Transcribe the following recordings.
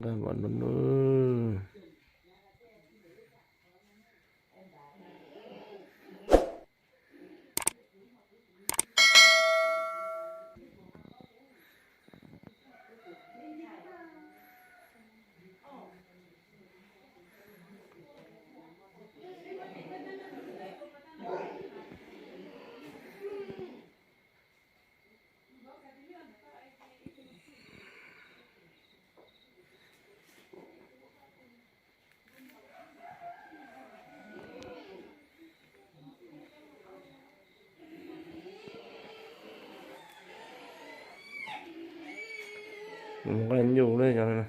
Npam no no. Nqaij nyuj li cov no.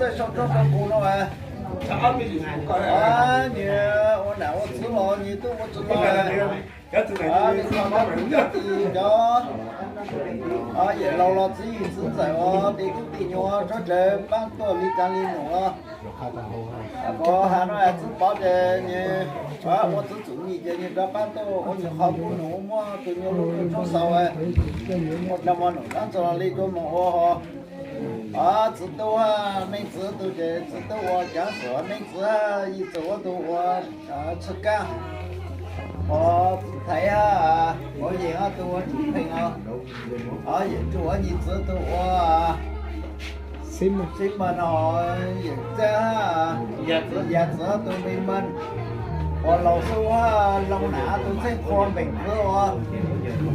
Txawj sau roj sau qus no as. Nyias ua nam ua txiv los nyias tuaj ua txiv los. Li qhov no kuv cov tij cov yawm laus los txiv yim txiv ntxawm uas tis tub tis nyuam sawv daws pab tuaj li cas li num los. Qhov hav no txiv pov ces nyias ua txiv txum nyim ces nyias rov qab tuaj ua nyias qhov nus muab tus nyuag lub tshoob xaus ua dab mos num dab txog los li tuaj mus ua ho. Txiv tub, neej txiv tus ces txiv tub ua cav xwm, neej txiv yim txwm ua tus ua txhua kab. Ho txiv thaiv, ho yeem tus ua tub pheej os. Ho yeem tus ua nyim txiv tus ua xib mas no, yeem txawj, yam txiv tus me mas. Ua laus xwb ua loo nam tus txheej qhua npeem txiv ua.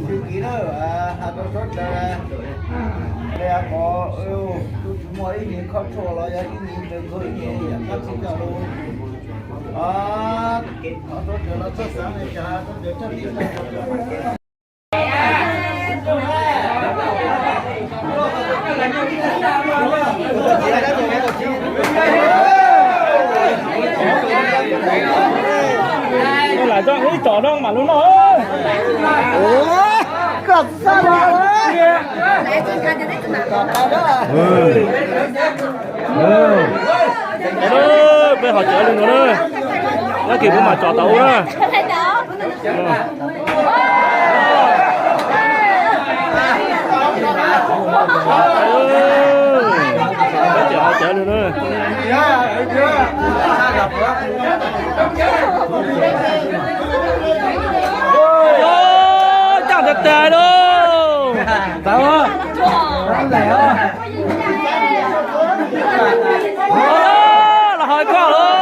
Xyw kiv na, has rau suav dlawg, qhov tus tsis muaj ib nus kho tshuaj los yog ib nus ntawd kho ib nus yam qab tsis coj lus. Qhov suav dlawg los txawj xav li cas suav dlawg thiaj li Lam tso ib tsom rau mam lug noj. Koj txhob Peb ho cov li no na, no kis kuv mam tsom tau ua na. Peb ho cov li no. Caj tag tag lauj. Los hauv koj lauj.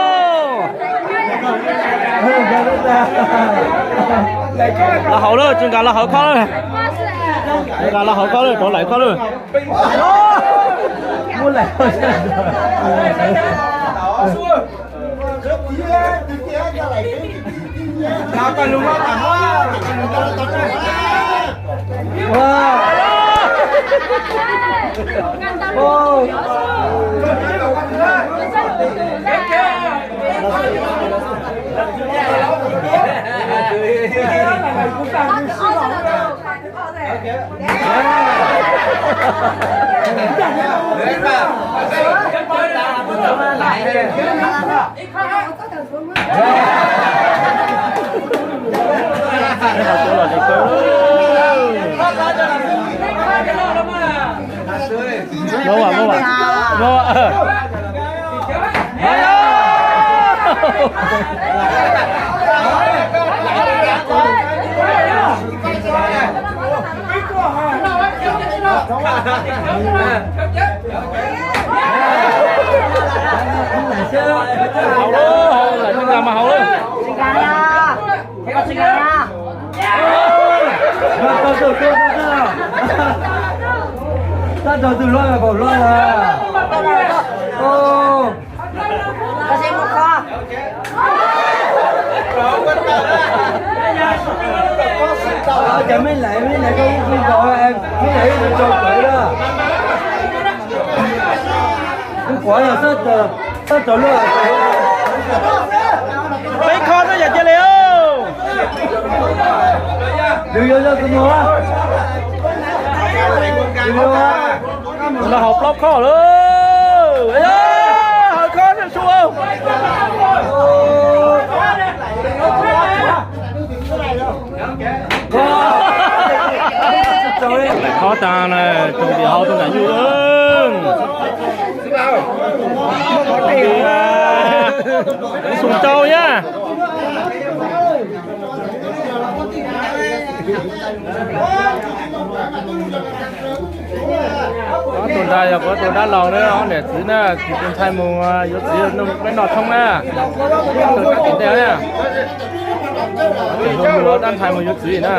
Los hauv lauj, tsis nkag los hauv koj lauj. Tsis nkag los hauv koj lauj, rov laim koj lauj. Rau tus hlob, pom hlob na. Cas mej laiv, mej laiv koj ub pw nkaus, mej laiv ib tug tso pawv lawm. Kuv pom yog sab tod, sab tod luaj. Peb kho xwb yog cia li. Nws yuav yog tus nua. Los hauv plaub khob lawm. Hauv khob su. Khob tag na, tsoom tim hauv tuaj nram nyuj lawm. Xoom tsau na. Ob tug nrag yog kuv tus dab laug na, ob niam txiv na, tsis tus ntxhais mus yuav txiv peb noj thoob na. Tus dab txiv ntej na, tus hlub hlub dab ntxhais mus yuav txiv na.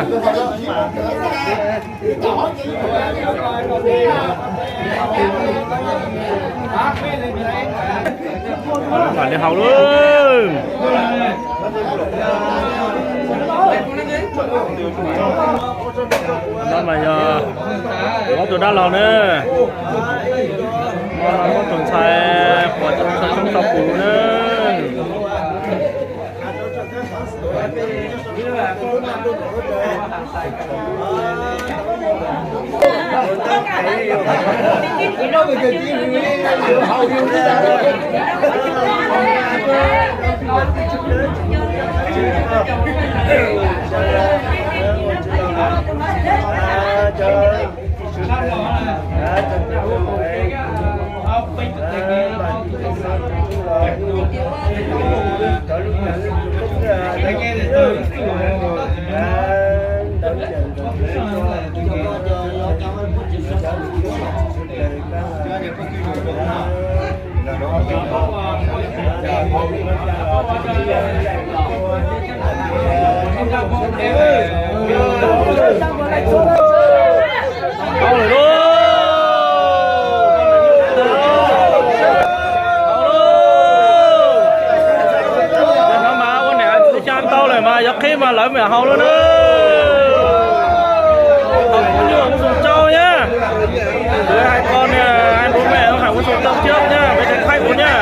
Mam li haus lauj. No mas yog ob tug dab laug na. Muab tus ntxhais, muab tus ntxhais tso pum na. Hauv lawm lauj. Hauv lauj. Yog no mas ua niam txiv xya ntau lawm mas yog qhib mas lawv mam haus lauj na. Haus kuv nyuam kuv xoom tsau na. Kuv hais ko niam hais npua me hais kuv xoom tsau thiab na, peb tseem qhaib kuv na.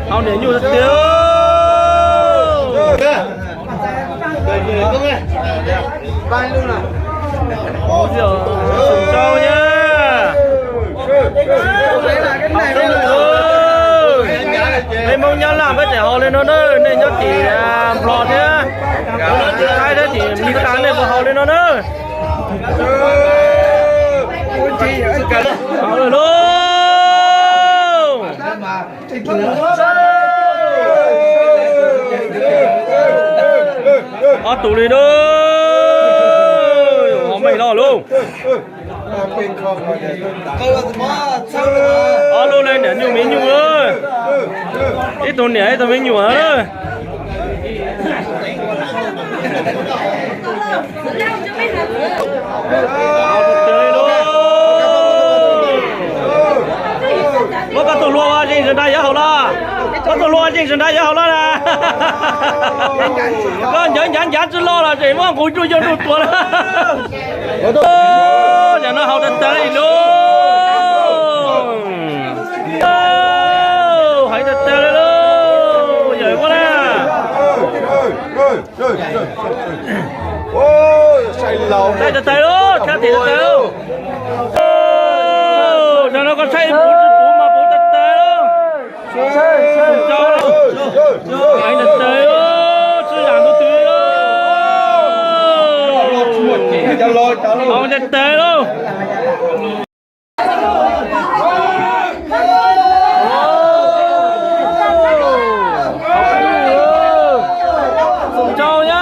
Haus niam nyuj tiag. Peb Hmoob Nyab Laj peb tseem haus li no na, nej nyob tim Nplog thiab, Thaib thiab tim Mis Kas nej puas haus li no na? Haus lawm lauj. Ob tug li na. Haus meej no lauj. Ob lub li niam nyuj me nyuj lauj. Ib tug niam ib tug me nyuam lauj. Muab koj tus hlua ua zeej zam nrad yuav haus los? Koj tus hlua ua zeej zam nrad yuav haus los na? Koj ncav ncav ncav tsi los los tseem muab nqus nruj yog nruj tuag na. Yam no haus tag tag li lauj. Hais tag tag li lauj, yawm muab na. Sai tag tag lauj, tshab tim tag tag lauj. Yam no koj saib puv tsi puv mas puv tag tag lauj. Hais tag tag lauj, tsi yam ntu twg lauj. Haus tag tag lauj. Xoom tsau na.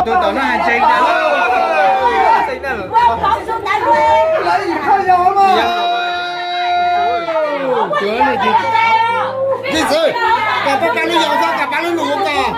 Tus tom no hais ntseeg tas. Ib txwm, kom pab pab lub yos txhob kom pab lub lus ua kom.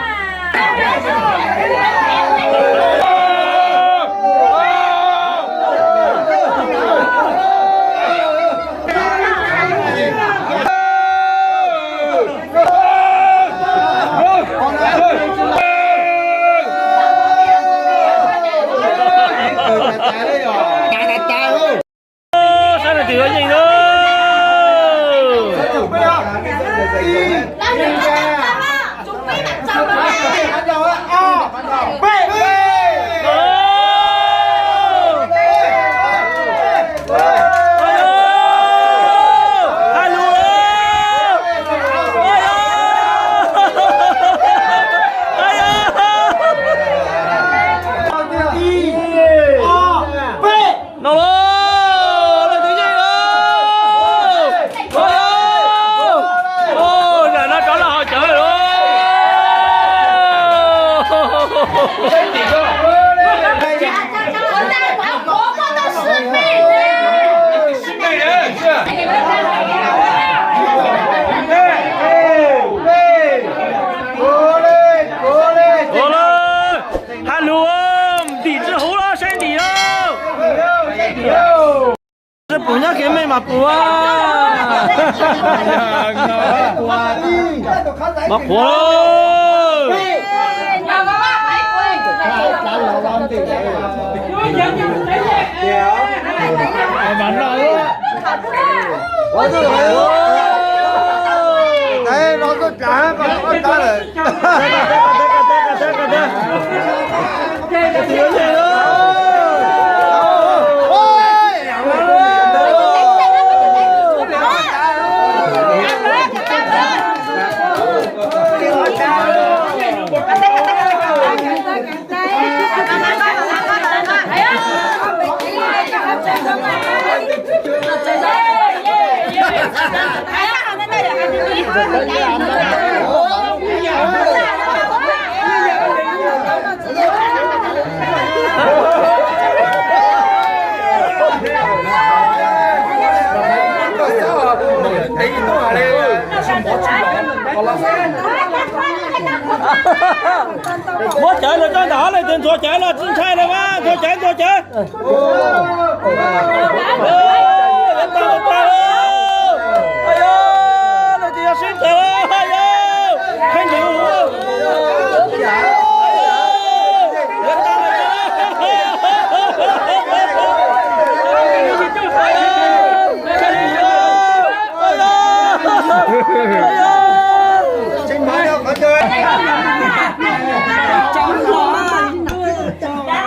Sab no twb yuav yeej lawm. No los, leej twg yeej os. Zam no rov los haus cawv lawm. Ua lawm, hais lus, ntim tsis huv los saib ntim lauj. Tsis pum nyob kev me mas pum. Mas qhuav lauj. Ntxhua cawv los tso ntawm hauv, leej twg ntxhua cawv los tsis ntshai los mas, ntxhua cawv, ntxhua cawv.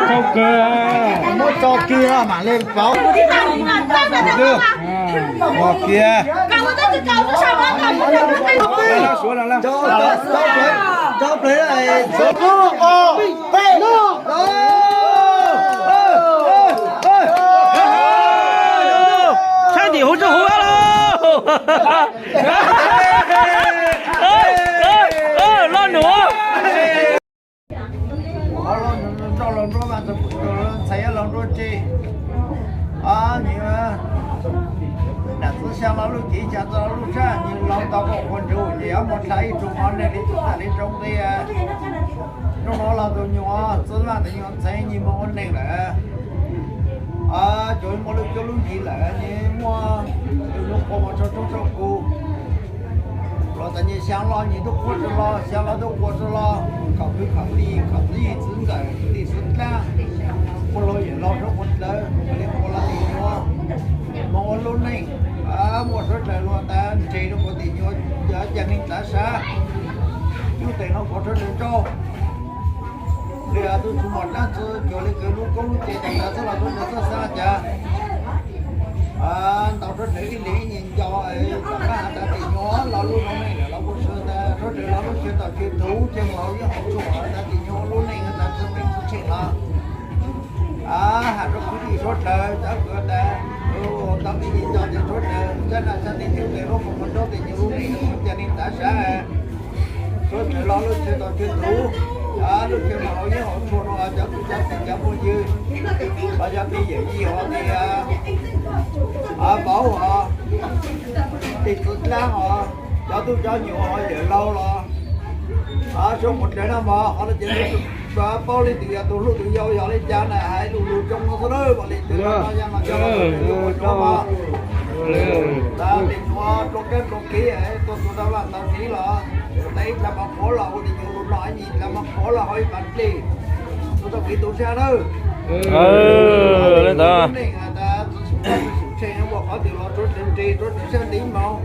Tau kawg, muab tso kiag mam li pauv. Kiag. Saib ntim huv tsis huv lauj. Los num. Ntxhais los nruab tsi, nws nam txwv xya los luj cev, xya txwv los luj tshaj, nws laus tau kaum qhuas ntsum ces yuav mus dha ib tsoom mov neeg li txhua txhua li rau nqi. Rooj no los tus nyuam txwv vaj tus nyuam ntxhais nyias mus ua neeg lawm. Cov muaj lub cuab lub yig lawm, nyias muaj tus nyuj quas mos tso roob tso kuv los tas, nyias xyaa los nyias tub quas rau los, xyaa los tub quas rau los, khom kwv khom tij, khom txwv yig txwv ntxawm, tij txwv dlaab, ua laug yawm laug suav quas dlawv, li quas los tij nyuas, moog ua lub neej, muaj suav dlawg luag tas nres rau quas tij nyuas, cov caag neeg tav sav, cub tes no quas suav dlawg tso. Li tub tsuv mos dlaab tsi cuag li kws lub koob lub ce tas tas xwb los suav dlawg txhob xaav cas. Ntau suav dlawg ib leeg ib nyuas nco, tom qab has tas tij nyuas los lub zoo neej lawm los kuj sw tas suav dlawg los lub chaw tom chaw txhuv chaw mos hauv yeeb hauv tshuaj tas tij nyuas lub neej tas tsi meej tsi tsheej los has rua kwv tij suav dlawg, cov kws tas ntau ib nyuas nco tas suav dlawg, sab naj sab teb cub tes lub qhov muag rau tij nyuas lub neej ua caag neeg tav sav. Suav dlawg los lub chaw tom chaw txhuv, lub chaw mos hauv yeeb hauv tshuaj no cov kwv cov tij cov phooj ywg, los yog tij yawm yij hov, tij vauv hov, tij txwv dlaab hov, cov tub cov nyuas hov, yawm laug los, suav quas dlawg na mog, qhov no ces paub leej twg yog tus hlub tus yau yog li cas na, hais lug lug zoo no xwb lawm, ua li twg los no yog no cov laug ua tsuav mog. Tas tij nyuas dlua kab dlua kev tuaj txug tau vaj tau tsev los, tas ib dlaag mos quav los ua tij nyuas lug no, ib dlaag mos quav los hauv ib pas dlej, txug tau kev tu sab lawm. Li ntawd, neej has tas tsi xum tsheej, ua qhov twg los tsuav tsev nres tsuav tsev sab ntev moog,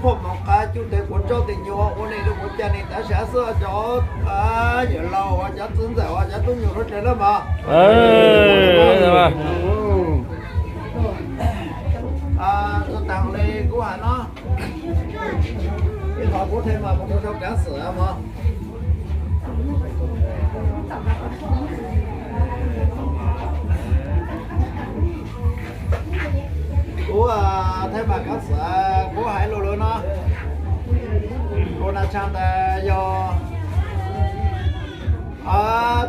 quaj moog qha cub tes quas tso tij nyuas ua neej rua quas caag neeg tav sav xwb cov yawm laug, cov txwv ntxawm, cov tub nyuas suav dlawg lawm mog. Tsi taag le kuv has no, ib qhov kuv thaij mas kuv rau sau kaav xwm mog. Kuv thaij mas kaav xwm, kuv hais lug lug no, kuv nas tshaj tas yog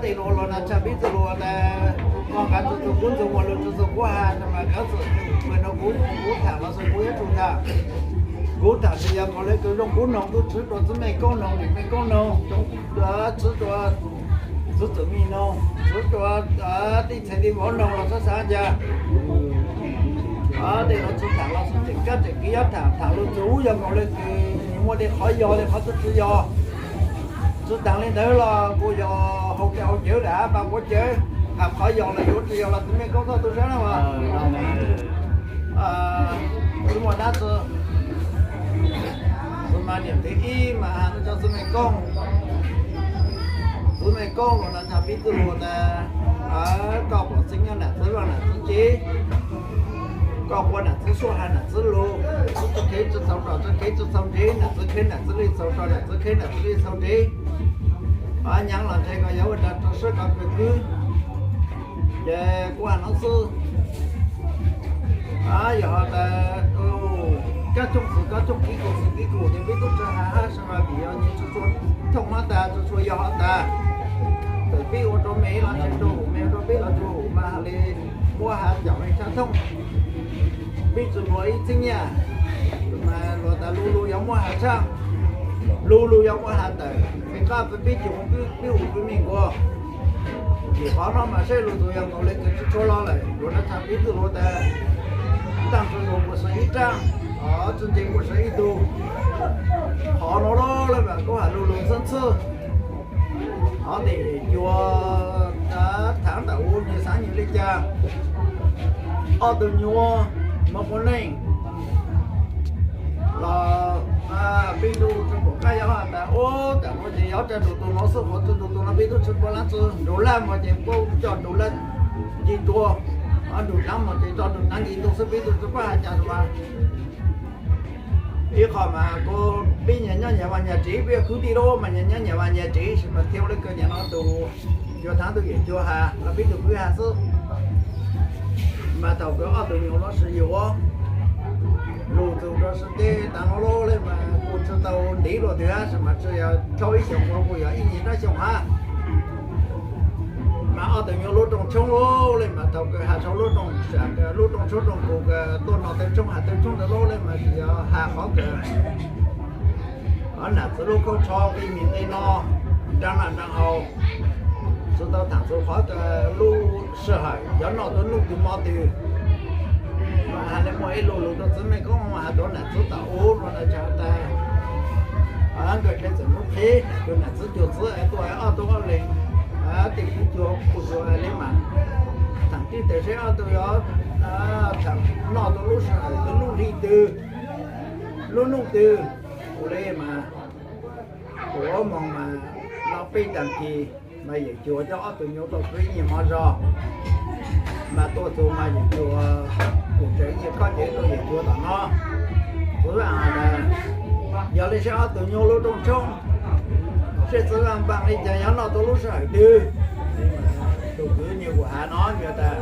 tej lug luas nas tshaj pib txug lug tas, koj nqaa tsi txug kuv ntxug, muaj lug tsi txug kuv has, mas kaav xwm, kuv tham los xwb kuv yuav tsum tham. Kuv tham tsi yog nkaus le kws zoo kuv noog, tub tsi rua txwv mej koob noog, txwv mej koob noog, tsi rua txwv txwm mej noog, tsi rua tij txhais tij vauv noog los txhob xaav cas. Tej no tsi tham los xwb tseem kab tseem kev yuav tham, tham lug txug yog nkaus le kws muaj tej qhov yog tej qhov tub tsi yog. Tsi taag li ntawd los kuj yog hau tes hau cawv dam pab quav cawv, tham qhov yog los yuav tsi yog los txwv mej koob txhob tu sab na mas. Tsi muaj dab tsi, txwv mas niam txwv ib mas has nuav cov txwv mej koob, txwv mej koob luas nas tshaj pib txug lug tas, koj pom txwv nyob nam txwv vaj nam txwv tsev, koj quas nam txwv suab has nam txwv lug, txwv txawj khev tsi txaus rom, txawj khev tsi txaus ntev, nam txwv khev nam txwv lij txaus rom, nam txwv khev nam txwv lij txaus ntev. Nyaav los ntshe koj yuav ua dlaag rua sab koj kawg kwv. Ces kuv has nuav xwb, yog has tas kab tshooj xwm kab tshooj kev kum xwm kev kum ces peb tub tsi has hab, tsi mas vim yog nyias tsi tshua thooj hab tas, tsi tshua yog hab tas. Txawm peb ua rua mej los tsi tshua hum, mej ua rua peb los tsi tshua hum mas has le muab has caum mej tshaj thooj. Peb tsi luas ib txhiab nyiaj, mas luas tas lu lug yuav muab has tshaj, lu lug yuav muab has tawm, peb qab peb cov peb hum peb mej nkaus. Vim qhov no mas saib lug txug yog nkaus le kws tsi tshua los lawm, luas nas tshaj pib txug lug tas, taaj tsi luas kuas sawv ib raaj, tsi ntse kuas sawv ib tug. Qhov nuav lawm mas kuv has lu lug txhab txhwb. Qhov ntawm cuag thaav ntawm ua nyias xaav nyias li cas, ob tug nyuas moog ua neej los peb tub tsi pum qab yuav has tas ua tam nuav ces yuav rua tus nuav xwb, qhov tsi tus nuav peb tub tsi pum lab tsi nrug lab mog ces puab coj nrug lab nce tua, nrug dlaav mog ces coj nrug dlaav nce tua xwb, peb tub tsi pum has cas mas. Ib qho mas kuv peb nyias nyob nyias vaaj nyias tsev, peb yog kwv tij lawm mas nyias nyob nyias vaaj nyias tsev, tsis mas thiaj ua le kws nyias no tus yuav thaav tus yawm cuag has los peb tug kwv has xwb. Mas thaum kws ob tug nyuas los sis yuav lug txug rua sab teb taag nuav lawm mas kuj tsi tau ntev dlua twg hab, tsis mas tsi yog dhau ib xyoos, kuj yog ib nyuag dlaab xyoo hab. Mas ob tug nyuas lub rooj tshoob lawm mas thaum kws has sau lub rooj, lub rooj tshoob rooj kws tuaj no taw tshoob has taw tshoob ntawd lawm mas tsis yog has qhov kws nam txwv lub khaub tsho nqi mis nqi no, nraag naj nraag haus, txug Thaam txug qhov lub sij hawm yuav noj tau nuj twg mo twg, mas has le muaj ib lu lug rua txiv Mej Koob has rua nam txiv Tam Ub rua na tshaj tas, nkawd tseem txawm muab qhib, nam txiv cuag txiv es tuaj ob tug ob leeg, tej kwv cuag kuj txug le mas, thaam tib teg seb ob tug yuav thaam noj tau lub sij hawm lub hli twg, lub nuj twg, ua le mas, ua moog mas noj peb tag kis mas Yeem Cuag coj ob tug nyuas tuaj pw ib nyuag mo zog, mas tuaj txug mas Yeem Cuag kuj tseem ib nyuag koj ces tuaj Yeem Cuag tom no. Kuv has tas, yog le seb ob tug nyuas lub rooj tshoob, seb txiv Vaj Npaaj le caag yuav noj tau lub sij hawm twg. Tus kwv nyuas kuj has no nyuas tas,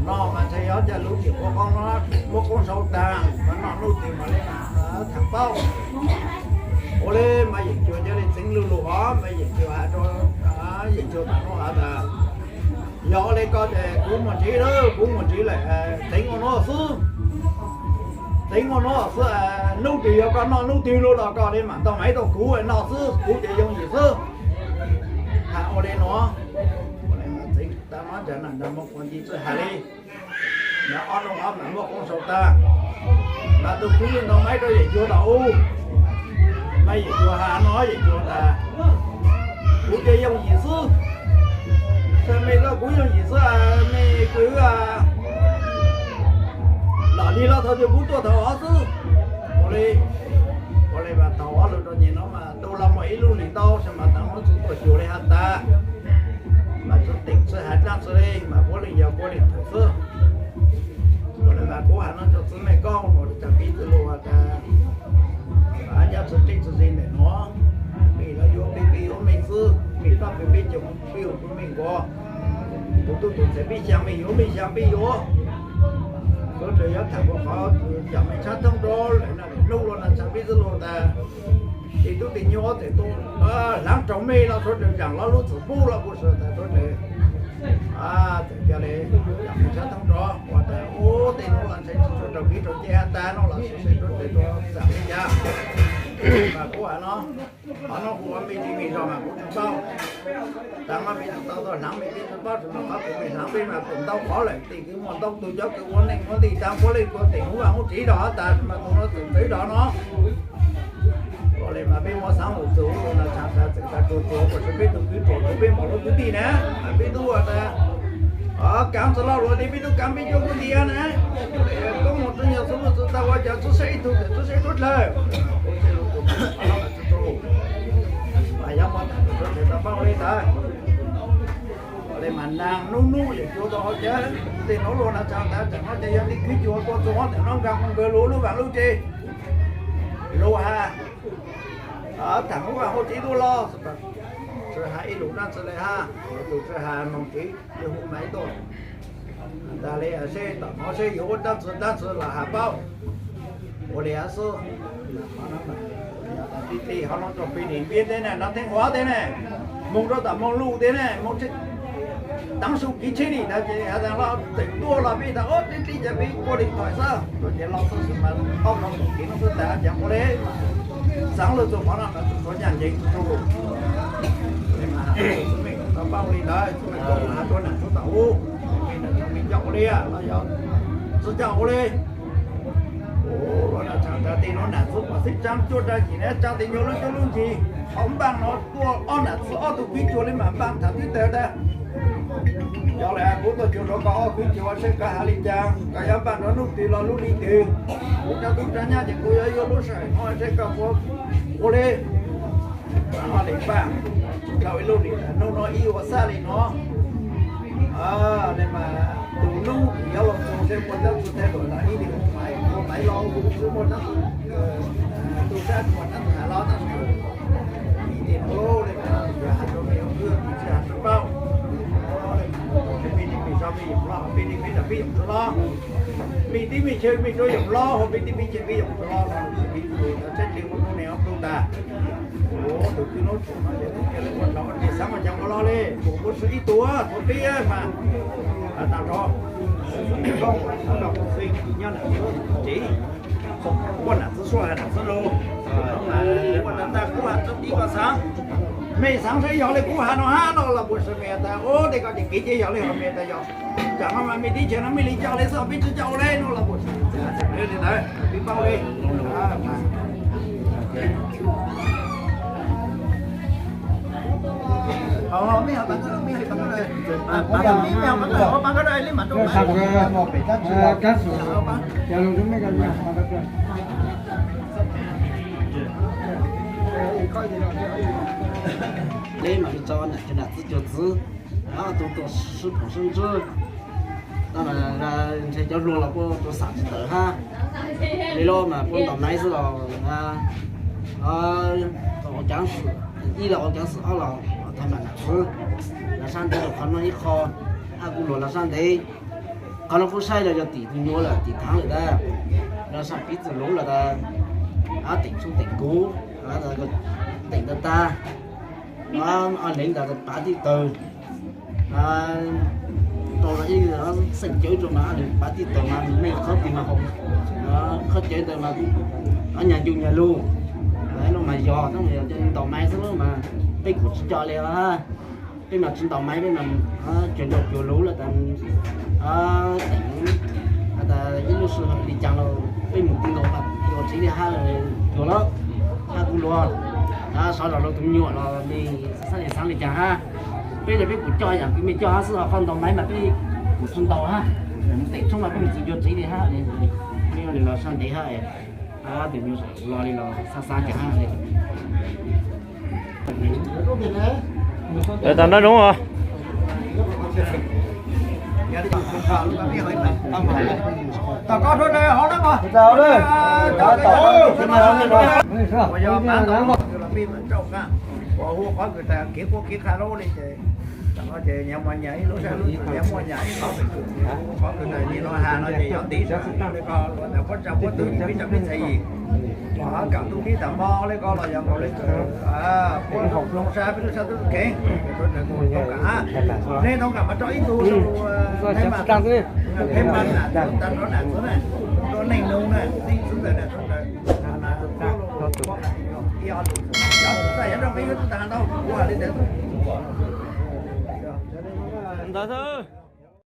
noj mas ntshai yog ca lub tsim qhuav qoob no, muab qoob sau taag mas noj nuj twg mas le thaam paub. Ua le mas Yeem Cuag ca le txeev lu lug os, mas Yeem Cuag has rua, Yeem Cuag tas nuav has tas, yog ua le koj ces kuv muaj ntsis lawm, kuv muaj ntsis lawm, txeev ua nuav xwb. Txeev ua nuav xwb, nub twg yog koj noj nuj twg lug los koj le mam ntaus maiv rua kuv noj xwb, kuv ces yooj yim xwb. Has ua le nuav, ua le mas txeev tas nuav ntsag na nrag moog quas nti txwj has le, nrag ob nuav mas muab qoob sau taag, mas tus kwv le ntaus maiv rua Yeem Cuag tom ub, mas Yeem Cuag has no Yeem Cuag tas, kuv ces yooj yim xwb. Txawm mej tau kuv yooj yim xwb, mej kwv, los li los thaum twg kuv tuaj thaum ub xwb. Ua le, ua le mas thaum ub lug rua nyem no mas tu los muaj ib lub hlis ntau seb mas taag nuav txug tuaj xyuas le has tas, mas txug teem txwj has dlaab txwj le mas puab leej yog puab leej thaum xwb. Ua le mas kuv has no rua txiv Mej Koob nuav le caag pib txwj lug has tas, nyob txug teb txug ze ntawm nuav, mej lawv yuav peb peb yuav mej xwb, mej noj peb peb caug peb yuav peb mej nkaus, tus tub tus ntxhais peb xyaa mej yuav mej xyaa peb yuav. Suav dlawg yuav thaam kuas qhov cov mej tshab thoob nrov lawm na, nub lug na tshab peb txwj lug tas, ces tub tej nyuas txawm tu hlaav raug mej los suav dlawg zaam los lub txwm pub los kuj suav tas suav dlawg txawm ca le cov mej tshab thoob nrov ua tas ub tej nuav los ntshai tsi tshua raug kev raug cai has tas nuav los sib seb suav dlawg tau txaam le caag. Mas kuv has no, qhov nuav kuv ua mej tsi mej zog mas kuv tsi paub. Taag mas mej tau tau hlaav mej peb tsi paub, tsi mas qhov kuv mej hlaav peb mas kuj ntau qhov lawm, tej kws muaj ntau tug cov kws ua neej ua nti taag puab leej kuas teem huv vaaj huv tsev rov has tas mas tus nuav txawm txawv rov no. Ua le mas peb muab xaav lug txug lug na tshaj tas txawm tas tsuag tsuag kuas tsi peb tug kwv ruam kuas peb npaum lub kwv tij na, mas peb tub ua tas, kaav txug lo lug tias peb tub kaav peb cuab kuv ntiav na, koob moog tub nyuas txug lug txug tag ua cas txug seb ib tug txawm txug seb suav dlawg. Mas yog muaj tas txug seb tau paub le ntawd. Ua le mas naag nub nub Yeem Cuag tau hauv cawv, tej nuav lug na tshaj tas tseem nuav ces yog tej kwv cuag tuaj txug huv ntawm nuav nkaag moog nkawd lug lub vaam lub tsev, lug has, thaam huv vaaj huv tsev tuaj los, tsi has ib lus dlaab tsi le hab, tug tsi has moog tsev, tsi hu maiv tuaj. Tag le seb tom nuav seb yuav ua dlaab tsi dlaab tsi los has paub. Ua le hab xwb. Tij tij hov nuav rua peb Diim Npiab teb ne, nuav Theej Huav teb ne, moog rua tom Moos Luj teb ne, moog Taav Su kev tsheb li ntawd ces has tas los tseem tuaj los peb tas ub tij tij ces peb ua li thoim xwb, tuaj ces los xwb xwb mas ob no mus kev nuav xwb tas ces ua le xaav lug txug qhov no txug suav nyaj nceeg txug tug lug. Txwj mej tau paub li ntawd, txwj mej tau has rua nam txwv tom ub, mej coj ua li los yog txwv coj ua li. Ua li tshaj tas tej nuav nam txwv pom xeeb tsaa cuaj dlaab yim na, tsaa tej nyuas lub cuab lub ncig, thaum npaaj nuav tuaj ob nam txwv ob tug kwv cuag le mas npaaj thaum twb tawg tag. Yog le kuv tuaj cuag rua koj ob kwv cuag seb koj has li cas, koj yuav npaaj rua nub twg los lub hli twg. Kuv cov tub tsav nyab ces kuv yuav yuav lub sij hawm nuav seb koj puas ua li. Ob le npaaj, tau ib lub li nub nuav ib ua xab li nuav. Le mas tus nub yuav los txug seb muaj dlaab tsi thaij luam los ib li ua maiv, ua maiv los ua tsi muaj dlaab tsi, tug sab muaj dlaab tsi has los tab sis ib teg nuav le mas yog has rua mej ua kwv tij tsi has tsi paub. Mej tij mej zog mej yoom los, mej tij mej zog peb yoom tsi los, mej tij mej chaw mej tsuav yoom los, mej tij mej chaw peb yoom tsi los, mej tij tsheb li ua tug neeg ua tug tag. Tus kwv nuav tsuas no ces tus kiag le ua rau ua teg xaav ua caag ua los le, kuv kuv swv ib tug tuav peb mas tas rov koj ua xeeb nyob nam txwv tsev, ua nam txwv suab has nam txwv lug, ua nam tag kuv has txwv tib koj xaav. Mej xaav saib yog le kuv has no hab no los puas sw mej tas, ua le ko ces kev cai yog le hov mej tas yog. Tsam no mas mej teb chaws no mej le coj le xwb, peb tsi coj ua le no los puas sw. Li ntawd peb paub le. Le mas tso nam txiv nam txiv cuag txiv, tus tuam sib phoom sib ntsib, ntshe cov hluas los kuj tua xam tsis tawm hab. Le los mas puab ntaus maiv xwb los ua caav xwm ib los ua caav xwm ob los tham mam nam txiv. Los sab ntev rau qhov no ib qho, hab kuv luag los sab ntev. Qhov no kuj saib los yog tim tug nyuas lawm tim thaav lawm tas, los sab piv txwv luv lawm tas, teem txuj teem kuv, teem tag tag, leev tas pav tij tawg, rau ib xeem cawv rau mas pav tij tawg mas mej qhov twg mas haus, qhov cawv ntawd mas nyag ncu nyag lug. Lub mas yog tab mas yog ntaus maiv xwb mas peb kuj tsis coj li os. Peb mas tsis ntaus maiv, peb mas cuag nraug cuag luv lawm tas, teem tas ib lub sij hawm li cas los peb mus ti nkaus ua txiv li hab cuag lawm, hab kuv luag, sov zog rau tus me nyuam los mej xaav li xaav li cas hab. Peb los peb kuj coj yam kws mej coj hab xwb, ho qhov ntaus maiv mas peb kuj tsis ntaus hab. Teem txuj mas peb mus txwv cuag txiv li hab. Peb los sab ntev hab, tus nyuas los li los xaav xaav cas hab. Tag nrho zoo os. Ua hu qhov kws tas kev kuab kev qha lub li ces, ces nyias muaj nyias ib lub sab lub, nyias muaj nyias ib qhov kws, hu qhov kws tas nyias lub has no ces yog ntiv sab li ko, ua tas puab tsa puab twg ces peb tsa peb txhais yim. Kam tub tib tas mo li ko los yog nkaus li, puab lub sab peb lub sab tub kev, tau kam, nej tau kam mas tso ib tug, peb mas, peb mas nam txwv tas rov nam txwv na, rau neej nug na, neej txwv ntawm nam txwv ntawd, ib ob tug, yog txawm yog rau peb yuav tug tas ntau, ua li ntawd. Ntawd xwb.